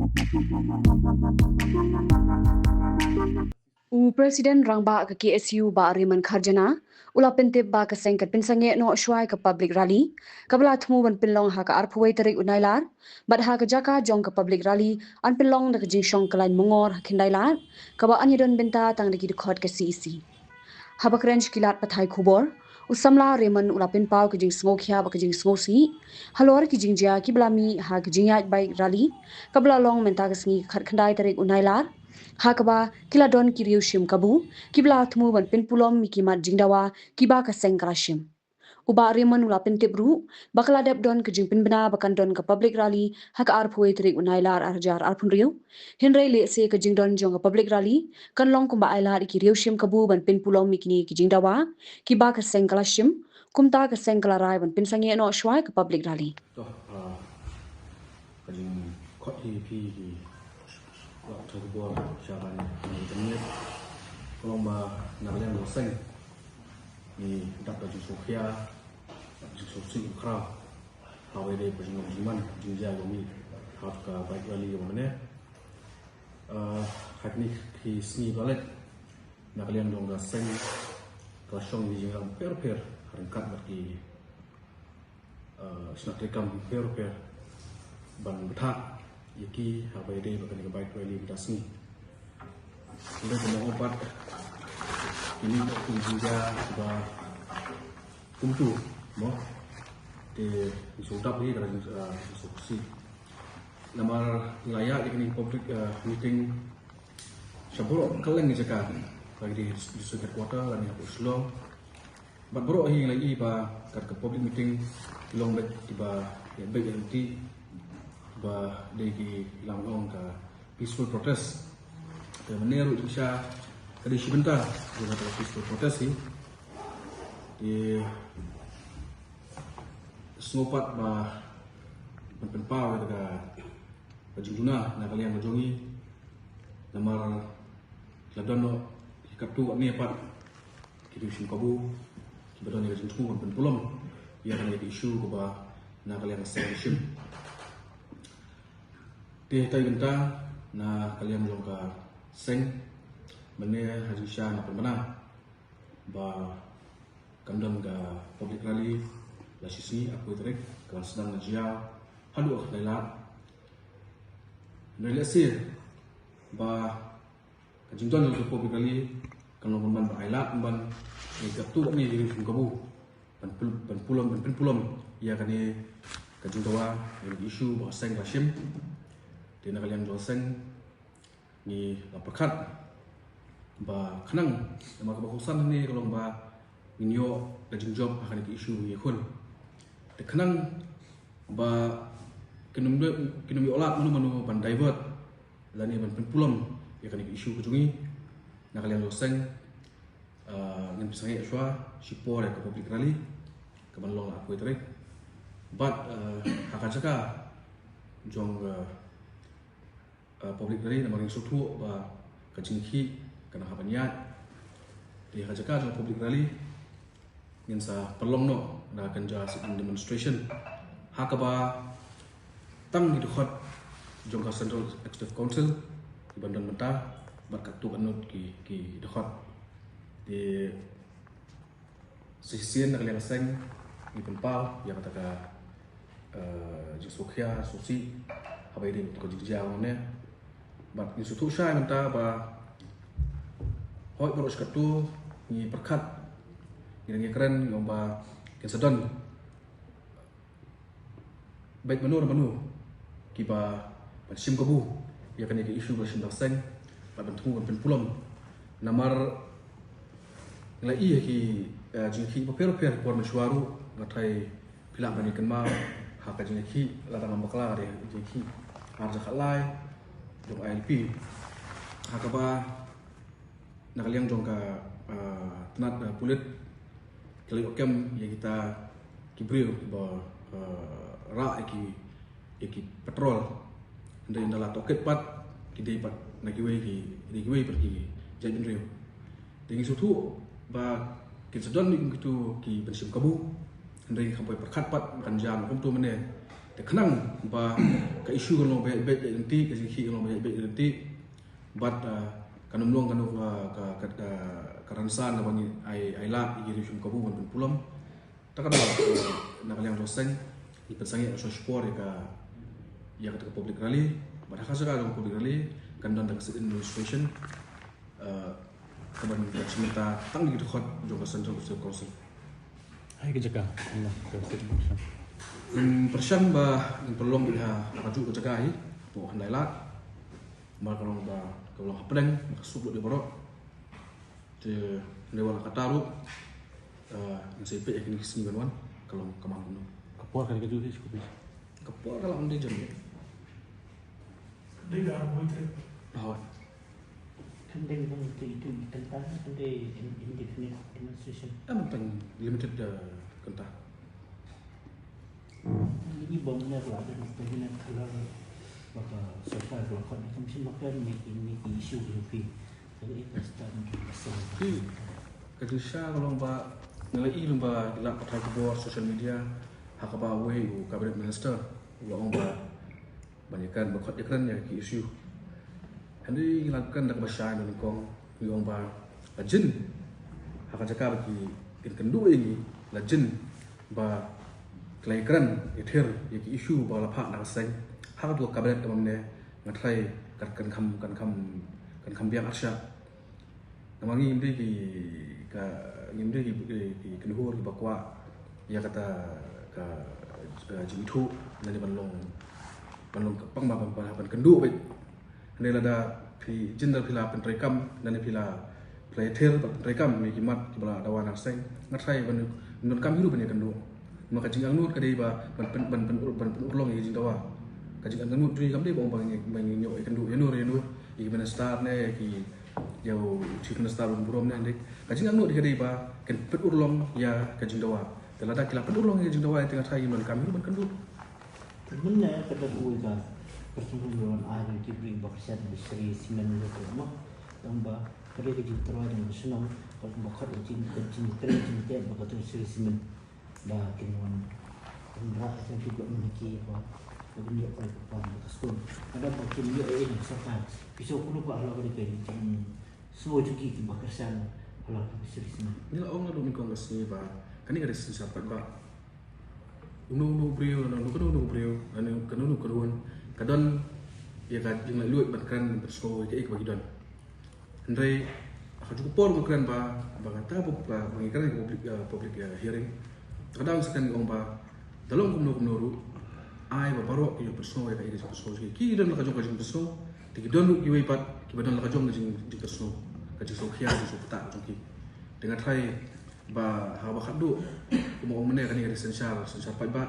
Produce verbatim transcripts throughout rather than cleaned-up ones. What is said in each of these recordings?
U President Rangbah ka K S U Bah Raymond Kharjana u la pyntip ba ka seng kan pynsangeh noh shuwa ïa ka public rally kaba la thmu ban pynlong ha ka arphew wei tarik u Nailar, bad ha ka jaka jong ka public rally yn pynlong da ka jingshong ka lain mongor ha Khyndailad, kaba yn ïadon bynta tang da ki dkhot ka C E C. Haba kren sha ki lad pathai khubor, u samla Raymond u la pynpaw ka jingsngewkhia bad ka jingsngewsih halor ki jingjia kiba la mih ha ka jingïaid bike rally kaba la long mynta ka sngi khatkhyndai tarik u Nailar, ha kaba ki la don ki riew shim kabu kiba la thmu ban pynpulom ïa ki mat jingdawa kiba ka seng ka la shim. U Bah Raymond u la pyntip ruh ba ka la dep don ka jingpynbna ba kan don ka public rally ha ka arphew wei tarik u Nailar ar hajar arphew hynriew. Hynrei lehse ka jingdon jong ka public rally kan long kumba ailad ïa ki riew shim kabu ban pynpulom ïa kine ki jingdawa kiba ka seng ka la shim, kumta ka seng ka la rai ban pynsangeh noh shuwa ïa ka public rally. To, ah, ka jingkhot hi phi ki lok thong bor sha ban internet. Ka long ba na ka liang jong seng ngi dap da jingsngewkhia, jingsngewsih khraw. Haba ïadei bad ka jinglong jingman jingjia jong ngi ha ka bike rally kaba mynne. Ah, ha kine ki sngi ba la leit, na ka liang jong ka seng ka la shong ïa ki jingrwai pher pher ha ryngkat bad ki, ah, shnat treikam pher pher ban bthah ïa ki haba ïadei bad kane ka bike rally mynta ka sngi. Hynrei kumno pat kine ki jingjia ba kumtu mo, te ngi shu dap hi da ka jing, ah, jingsngewsih. Namar ngi la ïaid ïa kane ka public, ah, meeting sha baroh kylleng ki jaka, ka dei district headquarter lane hapoh Shillong. Bad baroh hi ngi la ïohi ba kat ka public meeting ki long beit kiba ïa beit ïa lynti, ba dei ki lam ong ka peaceful protest. Te mynne ruh jingshisha ka dei shi bynta jong ka peaceful protest hi. Te sngewpat ba ban pynpaw ïa ka, ka jingduna na ka liang ka jong ngi. Namar la don noh ki katto katne pat ki riew shim kabu kiba don ïa ka jingthmu ban pynpulom ïa kane ka issue kaba na ka liang ka seng ka shim. Te ha kata ka bynta na ka liang jong ka seng mynne ha jingshisha nga pynbna ba kan don ka public rally la shi sngi arphew tarik, ka ban sdang na Jaiaw haduh ha Khyndailad. Hynrei lehse ba ka jingdon jong ka public rally kan long ban ban ba ailad ban ïa katto katne ki riew shim kabu ban pul-, ban pulom, ban pynpulom ïa kane ka jingdawa, ïa ka issue ba ka seng ka la shim. Te na ka liang jong ka seng ngi la pyrkhat ba khnang, namar kaba kongsan hangne ka long ba ngin ïoh ka jingjop ha kane ka issue ba ngi khun. Te khnang ba kin ym, kin ym ïoh lad mano mano ban divert lane ban pynpulom ïa kane ka issue ka jong ngi, na ka liang jong ka seng, ah, ngin pynsangeh shuwa shipor ïa ka public rally ka ban long ha arphew tarik. Bad, ah, ha ka jaka jong ka ah, public rally namar ngi sngewthuh ba ka jingïakhih ka nang hap ban ïaid. Te ha ka jaka jong public rally ngin sa pynlong noh da ka kynja sit-in demonstration ha kaba tang ki dkhot jong ka Central Executive Council ki ban don bynta bad katto katne ki, ki dkhot. Te shisien na ka liang ka seng ngi pynpaw ïa kata ka, eh, jingsngewkhia sngewsih haba ïadei bad ka jingjia hangne. Bad ngi sngewthuh shai mynta ba hooid baroh shi katto ngi pyrkhat, ngi dang ïakren ngi ong ba kin sa don bad mano re mano kiba ban shim kabu ïa kane ka issue ba shim da ka seng bad ban thmu ban pynpulom. Namar ngi la ïohi ki, eh, jingïakhih bapher bapher por mynshuwa ruh, nga tharai phi lah ban ïa kynmaw ha ka jingïakhih lada ngam bakla ka dei jingïakhih ar hajar khatlai jong I L P. Ha kaba na ka liang jong ka, ah, tnat, ah, pulit ki la ïoh kem ïa kita ki briew kiba, ah, rah ïa ki, ïa ki patrol. Hynrei ynda la tohkit pat ki dei pat na kiwei ki, dei kiwei pat ki jaitbynriew. Te ngi sngewthuh ba kin sa don ïa kito ki ban shim kabu. Hynrei ngi kham poi pyrkhat pat ba kan jia kumto mynne. Te khnang ba ka issue kan long ba ïaid beit ïaid lynti, ka jingkhih kan long ba ïaid beit ïaid lynti. Bad, ah, kan ym long kan long, ah, ka, ka, ka, ka rynsan kaba ngi ai, ai lad ïa ki riew shim kabu ban pynpulom. Ta ka daw, ah, na ka liang jong seng ngi pynsangeh shwa shipor ïa ka, ïa kata ka public rally. Bad ha ka jaka jong public rally kan don da ka sit-in demonstration. Eh, kaban ka shim bynta tang ki dkhot jong ka Central Executive Council. Hai ka jaka, ïa, ka sit-in action. Ngin pyrshang ba ngin pynlong ïa ha kajuh ka jaka hi, hapoh Hyndai Lad. Namar ka long ba ka long hapdeng, ka suk lut ïa baroh. Te hynrei wat la katta ruh, eh, ngin sa ïa peit ïa kine ki sngi ban wan, ka long ka mang kumno. Ka por ka dei kajuh hi shuh. Ka por ka la ym dei jam ïa. Dei ka arphew wei tarik. Hooid. Kan dei ban ïa itu, itu i kynta, kan dei in-, indefinite demonstration. Em, tang limited, eh, kynta. Ini bom ne pula ada definite color, baka sorkar pula khot ni kam shin baka ni ki, ni ki issue ni pi. Jadi itu start ni ki pasal. Pi, ka jingshisha ka long ba, ngi la i lyngba ki lad pathai khubor, social media, ha kaba uwei u cabinet minister u la ong ba ban ïakren, ban khot ïakren ïa ki issue. Hynrei ngi la kren da kaba shai na nyngkong, ngi ong ba la jin ha ka jaka ba ki, kin kynduh ïa ngi, la jin ba ki la ïakren ïathir ïa ki issue ba la phah na ka seng. Ha katu ka cabinet kaba mynne nga tharai kan, kan kham, kan kham, kan kham biang arshah. Namar ngim dei ki, ka, ngim dei ki, ki, ki kynhun kiba kwah ïa kata ka, ka jingithuh lane ban long, ban long ka pang ba ban, ban, ban kynduh beit. Hynrei lada phi jin da phi la pyntreikam lane phi la, phi la ïathir bad pyntreikam ïa ki mat kiba la dawa na ka seng, nga tharai ban, ban donkam hi ruh ban ïakynduh. Ma ka jingangnud ka dei ba ban pyn-, ban pyn-, ban pynurlong ïa ka jingdawa. Ka jingangnud jong ngi kam dei ba ong ba ngi, ba ngi ïoh ïakynduh ïa nur ïa nur, ïa ki minister ne ïa ki, ïa u chief minister ban burom ne, hynrei ka jingangnud ka dei ba kin pynurlong ïa ka jingdawa. Te lada ki la pynurlong ïa ka jingdawa te nga tharai ngim donkam hi ruh ban kynduh. Te mynne ka dei uwei ka pyrthei ruh ban ai ki briew ba kyrshan ba shri simen ruh ka ma. Tang ba ka dei ka jingtyrwa jong ka shnong ba, ba khot ka jing, ka jingtrei jingteh ba ka tu shri simen. Ba kin wan, kin rah ïa ki blok mynta ki ba, ba kin ïoh kai ka pan ba ka skul. Ka dei ba kin ïoh ïa ka sorkar. Phi sngewthuh kumno ba halor ka dei ka jingsngew jong ki kiba kyrshan halor ka fisheries ne. Ngi la ong naduh nyngkong ka sngi ba kane ka dei synshar paidbah. Uno uno u briew, uno uno, kano kano u briew, kano kano u kynhun ka don ïa ka jinglaitluid ban kren ban pynsngew ïa kaei kaba ki don. Hynrei ha kajuh ka por nga kren ba, ba kata ba, ba, ba ngi kren ka public, eh, public, eh, hearing. Ka dang sa kren ong ba da long kumno kumno ruh, ai ba baroh ki ïoh pynsngew ïa kaei ka jingpynsngew jong ki. Ki don la ka jong ka jingpynsngew, te ki don ruh kiwei pat kiba don la ka jong ka jing, jingpynsngew, ka jingsngewkhia, ka jingsngewpyntah jong ki. Te nga tharai ba ha kaba khatduh kumba ong mynne kane ka dei synshar, synshar paidbah.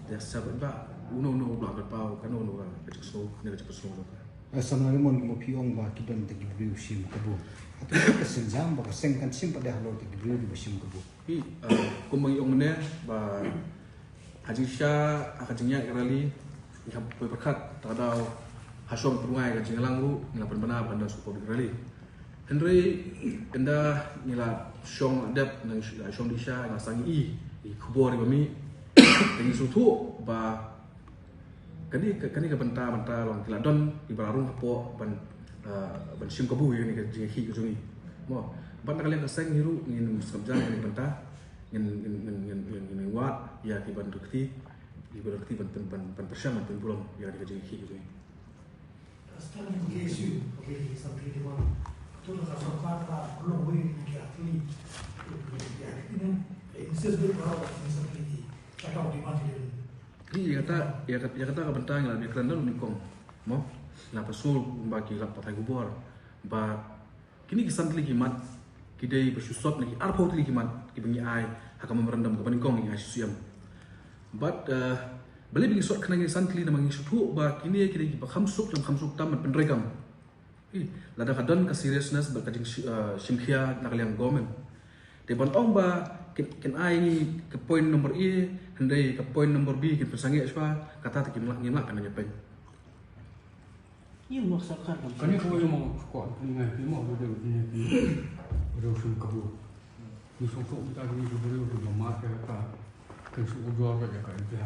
Te synshar paidbah, uno uno u lah ban paw kano kano ka jingsngew ne ka jingpynsngew jong ka. Eh, Samla Rimon, kumba phi ong ba ki don te ki briew shim kabu. Hato ka sienjam ba ka seng kan shim pat de halor te ki briew kiba shim kabu? Hi, eh, kumba ngi ong mynne ba ha jingshisha ha ka jingïaid ka rally ngi hap poi pyrkhat, ta ka daw ha shong pynrung ka jingïalang ruh ngi la pynbna ba kan don shu public rally. Hynrei ynda ngi la shong la dep, ngi la shong dih sha, ngi la sangeh ïa ki khubor kiba mih, te ngi sngewthuh ba kane ka, kane ka bynta, bynta long ki la don kiba la rung hapoh ban, ah, ban shim kabu ïa kane ka jingïakhih ka jong ngi. Mo, bad na ka liang ka seng hi ruh ngin sngap jan kane ka bynta, ngin, ngin, ngin wad ïa ki ban rkti, ki ban rkti ban, ban, ban pyrshang ban pynburom ïa kane ka jingïakhih ka jong ngi. Ka step ni ka issue, ka bi ki santri di ma. Tu la ka sorkar ka long wei ni ki atli. Ki atli ne, insist dei ba ki santri di check out di ma di. Ïa kata, ïa kata, ïa kata ka bynta ngi la ïakren naduh nyngkong. Mo, la pynshai ba ki lad pathai khubor ba kine ki san tylli ki mat ki dei ba shu sot na ki arphew tylli ki mat kiba ngi ai ha ka memorandum kaba nyngkong ngi ai shu siem. Bad, eh, balei ba ngi sot khnang ïa ki san tylli namar ngi sngewthuh ba kine ki dei kiba kham suk, kham suk tam ban pyntreikam. Ih, lada ka don ka seriousness bad ka jing shi-, eh, shimkhia na ka liang government. Te ban ong ba kin, kin ai ngi ka point number A, hynrei ka point number B kin pynsangeh shwa, kata te kim lah, ngim lah ban ïa pyn. Ïa, ma sorkar kam. Kane kawei ma ka kwah pynlong ïa phi mo, ba dei phi, phi, phi shim kabu. Ngi sngewthuh kita kine ki briew kiba mad ïa ka, kan shu ujor ka ïa ka M P H.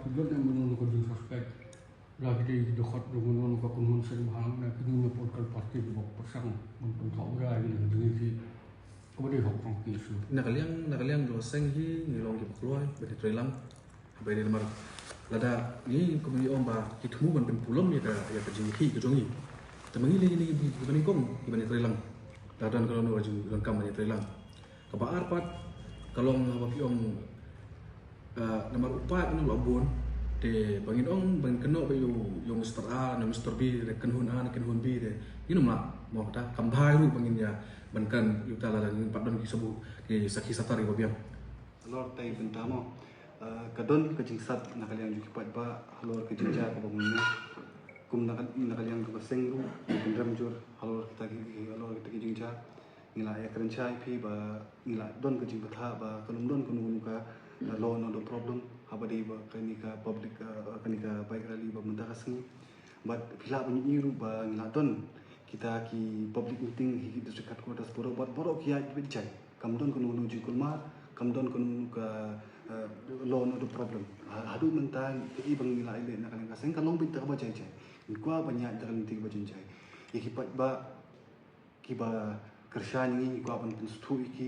ki don em mano ka jingsuspect. La ki dei ki dkhot jong mano ka kynhun seng bha na ki dei na political party kiba pyrshang ban pynthoh ïa ka jingïakhih kaba dei hok jong ki issue. Na ka liang, na ka liang jong ka seng hi ngi long kiba kloi ban ïatreilang. Haba ïadei namar lada ngi kum ngi ong ba ki thmu ban pynpulom ïa ka, ïa ka jingïakhih ka jong ngi. Te ma ngi lei ngi kiba nyngkong kiban ïatreilang. Lada don ka long ka jingdonkam ban ïatreilang. Kaba ar pat ka long haba phi ong, ah, namar u paid u la bun, te ba ngin ong ba ngin kynnoh ba ïa u, ïa u Mister A ne Mister B ne kynhun A ne kynhun B te ngin ym lah, mo, kata kam bha ruh ba ngin ïa ban kren ïa uta lada ngim pat don ki sabut, ki sakhi satar kiba biang. Halor kata ka bynta, mo, ah, ka don ka jingsat na ka liang jong ki paidbah halor ka jingjia kaba mynne. Kum na ka, na ka liang jong ka seng ruh ngi pynrem jur halor kita ki, halor kita ki jingjia. Ngi la ïakren shai ïa phi ba ngi la don ka jingbthah ba kan ym don kano kano ka, ah, law and order problem haba dei ba kane ka public, ah, kane ka bike rally ba mynta ka sngi. Bad phi lah ban ïohi ruh ba ngi la don kita ki public meeting ha ki district headquarters baroh, bad baroh ki ïaid beit jai. Kam don kano kano jingkulmar, kam don kano kano ka, eh, law and order problem. Ha, haduh mynta kaei ba ngi la ïaleh na ka liang ka seng ka long beit da kaba jai jai. Ngi kwah ban ïaid da ka lynti kaba jai jai. Ïa ki paidbah kiba kyrshan ïa ngi, ngi kwah ban pynsngewthuh ïa ki.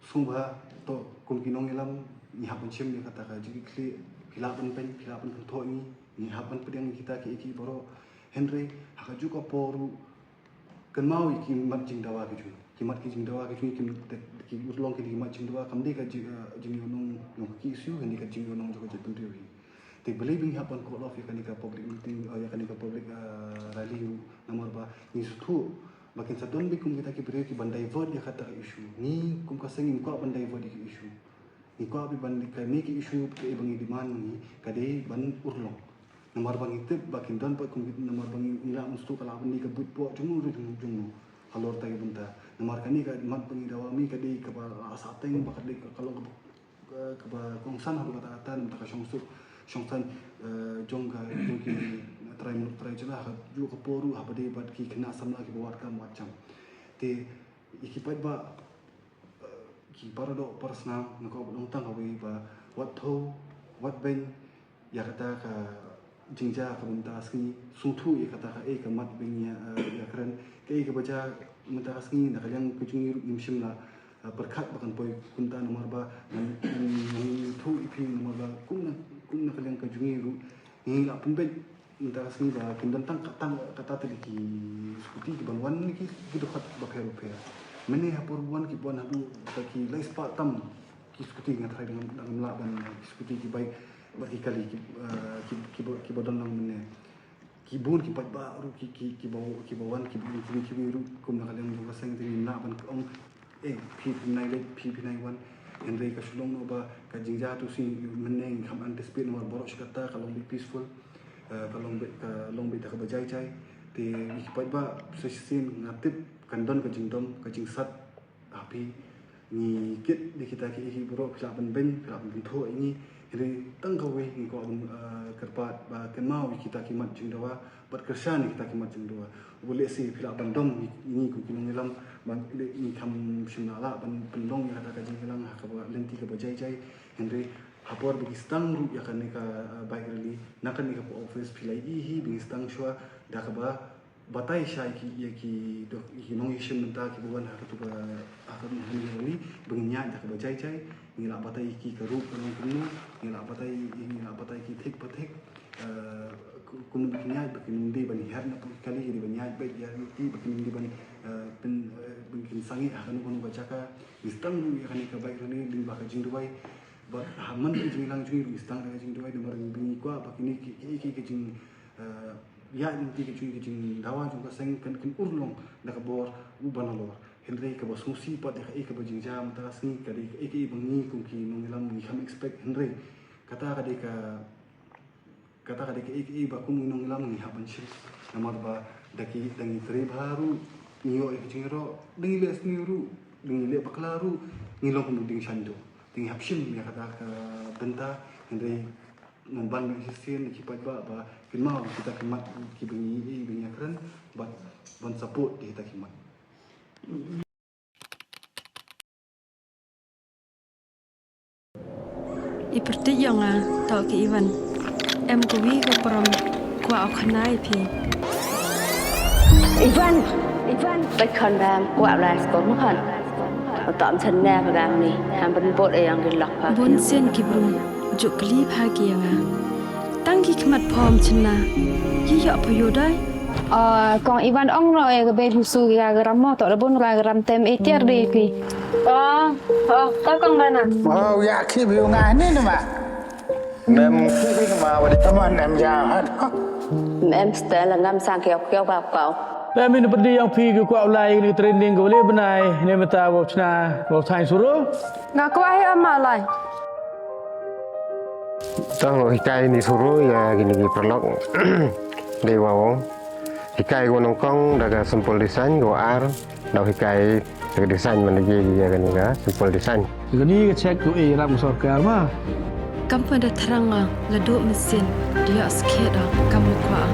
Sngewbha, to, kum ki nongïalam ngi hap ban shim ïa kata ka jingkitkhlieh, phi lah ban pyn, phi lah ban pynthoh ïa ngi, ngi hap ban pdiang ïa kita kiei kiei baroh. Hynrei ha kajuh ka por ruh kynmaw ïa ki mat jingdawa ki jong ngi. Ki mat ki jingdawa ki jong ngi, ki mat, ki urlong ki dei ki mat jingdawa, kam dei ka jing, eh, jingïohnong jong ka K S U, hynrei ka jingïohnong jong ka jaitbynriew hi. Te balei ba ngi hap ban call off ïa kane ka public meeting, eh, ïa kane ka public, eh, rally ruh, namar ba ngi sngewthuh ba kin sa don beit kum kita ki briew kiban divert ïa kata ka issue. Ngi kum ka seng ngim kwah ban divert ïa ka issue. Ngi kwah beit ban, kane ka issue kaei ba ngi demand ma ngi ka dei ban urlong. Namar ba ngi tip ba kin don pat kum, namar ba ngi, ngi lah ban sngewthuh ka lah ban dei ka buit poh jong u ruh jong, jong u halor kata ka bynta. Namar kane ka mat ba ngi dawa ma ngi ka dei kaba la sah teng, ba ka dei ka, ka long kaba, ka, kaba kongsan haduh katta katta na ka bynta ka shongsuk shongsan, eh, jong ka, jong ki trai muluk trai jylla, ha kajuh ka por ruh haba dei bad ki khynnah samla kiba wad kam wad jam. Te ïa ki paidbah, eh, ki para doh para snam, nga kwah ban ong tang kawei ba wat thew, wat beiñ ïa kata ka jingjia ka mynta ka sngi, sngewthuh ïa kata kaei ka mat ba ngi, eh, ïakren, kaei kaba jia mynta ka sngi, na ka liang ka jong ngi ruh ngim shym la, eh, pyrkhat ba kan poi kumta namar ba ngan, ngan, ngan ïathuh ïa phi namar ba kum na, kum na ka liang ka jong ngi ruh ngi la pynbeit mynta ka sngi ba kin don tang ka, tang kata tylli ki scooty kiban wan na ki, ki dkhot bapher bapher. Mynne ha por wan kiban wan haduh ki lai spah tam ki scooty, nga tharai dang, dang lah ban, ki scooty, ki bike bad ki kali ki, eh, ki, kiba, kiba don lang mynne. Ki bun ki paidbah ruh ki, ki, kiba, kiba wan, kiba wan, kiba, kiba ruh kum na ka liang jong ka seng te ngim lah ban ong, eh, phi, phi nai leit, phi, phi nai wan. Hynrei ka shu long noh ba ka jingjia tu shi mynne ngim anticipate namar baroh shi katta ka long beit peaceful, eh, ka long beit, ka long beit da kaba jai jai. Te ïa ki paidbah sa shisien nga tip kan don ka jingdom, ka jingsat ha phi. Ngi kit da kita kiei kiei baroh, phi lah ban beiñ, phi lah ban pynthoh ïa ngi. Hynrei tang kawei ngi kwah ban, eh, kyrpad ba kynmaw ïa kita ki mat jingdawa bad kyrshan ïa kita ki mat jingdawa. Uba lehse phi lah ban dom ïa ngi kum ki nongïalam, ba leh ngi kham shym la lah ban pynlong ïa kata ka jingïalang ha kaba lynti kaba jai jai. Hynrei ha por ba ki sdang ruh ïa kane ka, eh, bike rally na kane ka office, phi la ïohi hi ba ngi sdang shuwa da kaba batai sha ïa ki, ïa ki doh, ïa ki nongïashim bynta kiba wan ha katu ka, ha katu ka rally, ba ngin ïaid da kaba jai jai. Ngi la batai ïa ki ka ruh ka long kumno, ngi la batai, ngi la batai ïa ki thik pa thik. Eh, ku-, kumno ba kin ïaid, ba kin ym dei ban hiar na pdeng ki kali, ki dei ban ïaid beit ïa ki, ba kin ym dei ban, eh, pyn, eh, ba kin sangeh ha kano kano ka jaka. Ngi sdang ruh ïa kane ka bike rally lyngba ka jingduwai. Bad ha man ka jingïalang jong ngi ruh ngi sdang da ka jingduwai, namar ngi kwah ba kine ki, ki, ki, ki jing, eh, ïa, ïa ki, ki jing, ki jingdawa jong ka seng kan, kan urlong da ka bor u ba nalor. Hynrei kaba sngewsih pat ïa kaei kaba jingjia mynta ka sngi ka dei kaei kaei ba ngi kum ki nongïalam ngi kham expect, hynrei kata ka dei ka, kata ka dei kaei kaei ba kum ki nongïalam ngi hap ban shim. Namar ba da ki, da ngi trei bha ruh ngi ïoh ïa ka jingïaroh, da ngi leh sniew ruh, da ngi leh bakla ruh ngi long kum u dieng shaiñdur. Te ngi hap shim ïa kata ka bynta, hynrei Ngan ban bad shisien ki paidbah ba kin mut kita ki mat kiba ngi ïakren bad ban support kita ki mat. I pyrthei ïa nga, to ki Ivan. Em kawi ka pram kwah u khana ïa phi. Ivan, Ivan, bad khan bam kwah lai sko ma khan. Utam chan ne ba gam ni, ham ban bot e yang di lak pa. Bun sien ki brum, juk kli pha ki ïa nga. Tang ki khmat phom chynna, ki ïa pha ïoh dai. Ah, kong Ivan ong no e ka be bisu ki ga gram mo to da bun ra gram tem e tiar de ki. Oh, oh, ka kong bana. Oh, ya ki bi nga ni ni ma. Mem ki bi ma wa di. Come on, em ja. Mem stel ngam sang kiau kiau ka kau. Mem in pedi yang pi ki kwah lai ni training ko le benai ne meta wa chna wa thai suru. Nga kwah hi ama lai. Tang hikai ni suru ïa kini ki paralok. Dei wa wong. Hikai ko nongkong da ka simple design ko ar. Dau hikai da ka design man lagi ïa kani ka simple design. Kani ka check ko e ram sorkar ma. Kam pa da thrang nga la do mesin dia skhet da kam kwah.